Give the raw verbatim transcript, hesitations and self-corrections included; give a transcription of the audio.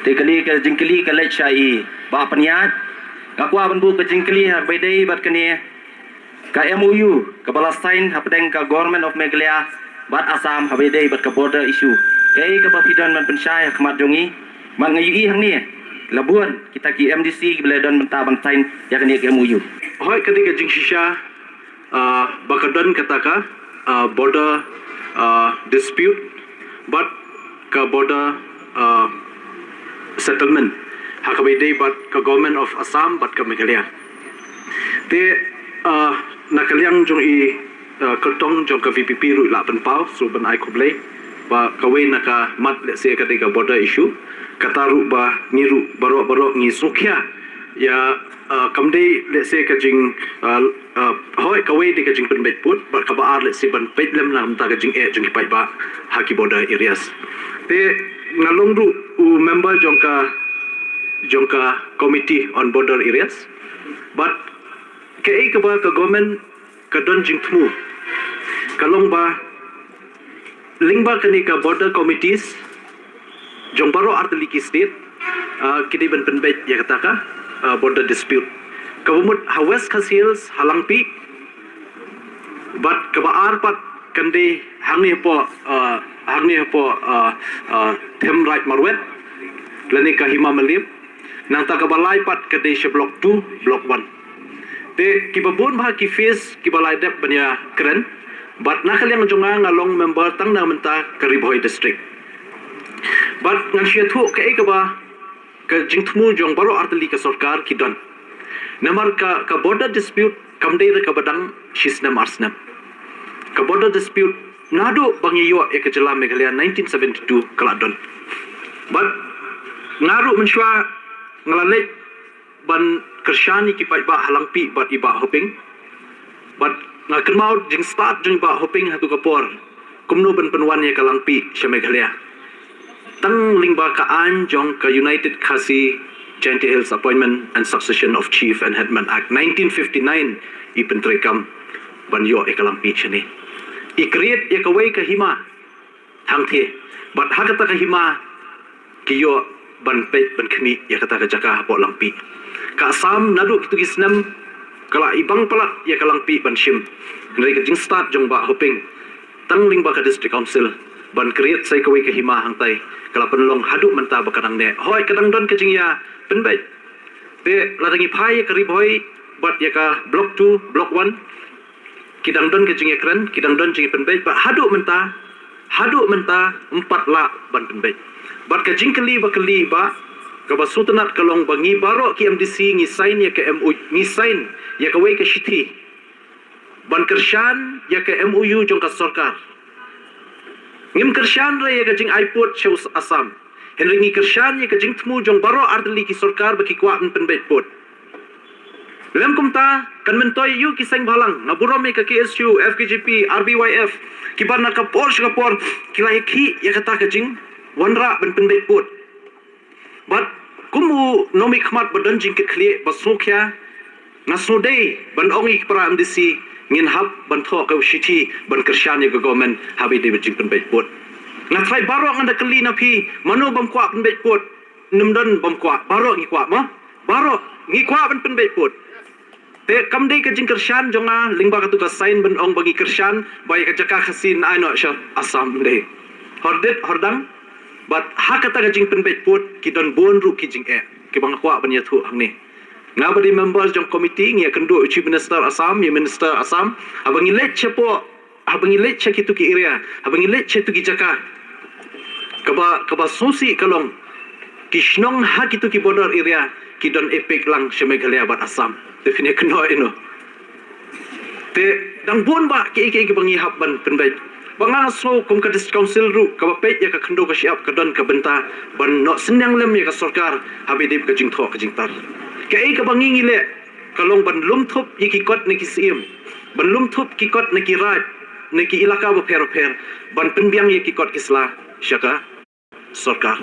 Te kali ka jingkali ka leit sha i Bah Pynïaid. Nga kwah ban buh ka jingkali ha kaba ïadei bad kane ka M O U kaba la sign hapdeng ka Government of Meghalaya bad Assam haba ïadei bad ka border issue. Kaei kaba phi don ban pynshai ha khmat jong i? Bad nga ïohi hangne la bun kita ki M D C kiba la don bynta ban sign ïa kane ka M O U. Hooid, ka dei ka jingshisha, ah, ba ka don kata ka, ah, border, ah, dispute bad ka border, ah, settlement ha kaba ïadei bad ka Government of Assam bad ka Meghalaya. Te, ah, na ka liang jong i, ah, kyrtong jong ka V P P ruh i la pynpaw, so ban ai khublei ba kawei na ka mat, let's say, ka dei ka border issue, kata ruh ba ngi ruh baroh baroh ngi sngewkhia ïa, ah, kam dei, let's say, ka jing, ah, ah, hooid, kawei dei ka jingpynbeit pud, bad kaba ar, let's say, ban peit lem na ka bynta ka jingeh jong ki paidbah ha ki border areas. Te nga long ruh u member jong ka, jong ka Committee on Border Areas. Bad kaei kaba ka government ka don jingthmu ka long ba lyngba kane ka border committees jong baroh artylli ki state, ah, ki dei ban pynbeit ïa kata ka, ah, border dispute. Kaba mut ha West Khasi Hills ha Langpih, bad kaba ar pat kan dei hangne hapoh, ah, hangne hapoh, ah, ah, Themraij Marwet lane ka Hima Mylliem. Nangta kaba lai pat ka dei sha Block two, Block one. Te kiba bun bha ki phase kiba la dep ban ïakren. Bad na ka liang jong nga, nga long member tang na mynta ka Ri Bhoi District. Bad ngan shu ïathuh kaei kaba ka jingthmu jong baroh artylli ka sorkar ki don. Namar ka, ka border dispute kam dei re kaba dang shi snem ar snem. Ka border dispute naduh ba ngi ïoh ïa ka jylla Meghalaya nineteen seventy-two ka la don. Bad nga ruh mynshuwa nga la leit ban kyrshan ïa ki paidbah ha Langpih bad i Bah Hoping. Bad nga kynmaw jingstad jong i Bah Hoping ha tu ka por, kumno ban pynwan ïa ka Langpih sha Meghalaya. Tang lyngba ka aiñ jong ka United Khasi Jaintia Hills Appointment and Succession of Chief and Headman Act nineteen fifty-nine i pyntreikam ban ïoh ïa ka Langpih shane. I create ïa kawei ka hima hangtei. Bad ha kata ka hima ki ïoh ban peit ban khmih ïa kata ka jaka hapoh Langpih. Ka Assam naduh kitu ki snem ka la ibang palat ïa ka Langpih ban shim. Hynrei ka jingstad jong Bah Hoping tang lyngba ka District Council ban create sa ïa kawei ka hima hangtai ka la pynlong haduh mynta ba ka dang neh. Hooid, ka dang don ka jingïapynbeit. Te lada ngi phai ïa ka Ri Bhoi bad ïa ka Block two, Block one, ki dang don ka jingïakren, ki dang don jingïapynbeit, bad haduh mynta, haduh mynta ym pat lah ban pynbeit. Bad ka jingkylli ba kylli ba, kaba sngewtynnat ka long ba ngi baroh ki M D C ngi sign ïa ka M O U, ngi sign ïa kawei ka shithi ban kyrshan ïa ka M O U jong ka sorkar. Ngim kyrshan re ïa ka jingai pud sha Assam. Hynrei ngi kyrshan ïa ka jingthmu jong baroh artylli ki sorkar ba ki kwah ban pynbeit pud. Lem kumta kan myntoi ïa u ki seng bhalang, nga burom ïa ka K S U, F K J P, R B Y F, kiba na ka por sha ka por ki la ïakhih ïa kata ka jingwanrah ban pynbeit pud. Bad kum u nongmihkhmat ba don jingkitkhlieh ba sngewkhia, nga sngewdei ban ong ïa ki para M D C ngin hap ban thoh ka shithi ban kyrshan ïa ka government haba ïadei bad jingpynbeit pud. Nga trai baroh, nga da kylli na phi, mano bym kwah pynbeit pud? Ym don bym kwah, baroh ngi kwah, mo? Baroh ngi kwah ban pynbeit pud. Te kam dei ka jingkyrshan jong nga lyngba katu ka sign ban ong ba ngi kyrshan ba ïa ka jaka Khasi yn ai noh sha Assam, ym dei. Hordit hordang, bad ha kata ka jingpynbeit pud ki don bun ruh ki jingeh kiba nga kwah ban ïathuh hangne. Nga ba dei member jong committee ngi ïakynduh ïa u Chief Minister Assam, ïa u Minister Assam, haba ngi leit shapoh, haba ngi leit sha kitu ki area, haba ngi leit sha kitu ki jaka. Kaba, kaba sngewsih ka long, ki shnong ha kitu ki border area ki don epek lang sha Meghalaya bad Assam. Te phin ïakynduh ïa no? Te dang bun bah kiei kiei kiba ngi hap ban pynbeit. Ba nga sngew kum ka District Council ruh kaba peit ïa ka khyndew ka shyiap ka don ka bynta ban noh synñiang lem ïa ka sorkar haba ïadei bad ka jingthoh ka jingtar. Kaei kaba ngi ngi leh ka long ban lum thup ïa ki kot na ki syiem, ban lum thup ki kot na ki raid, na ki ilaka bapher bapher, ban pynbiang ïa ki kot ki sla sha ka sorkar.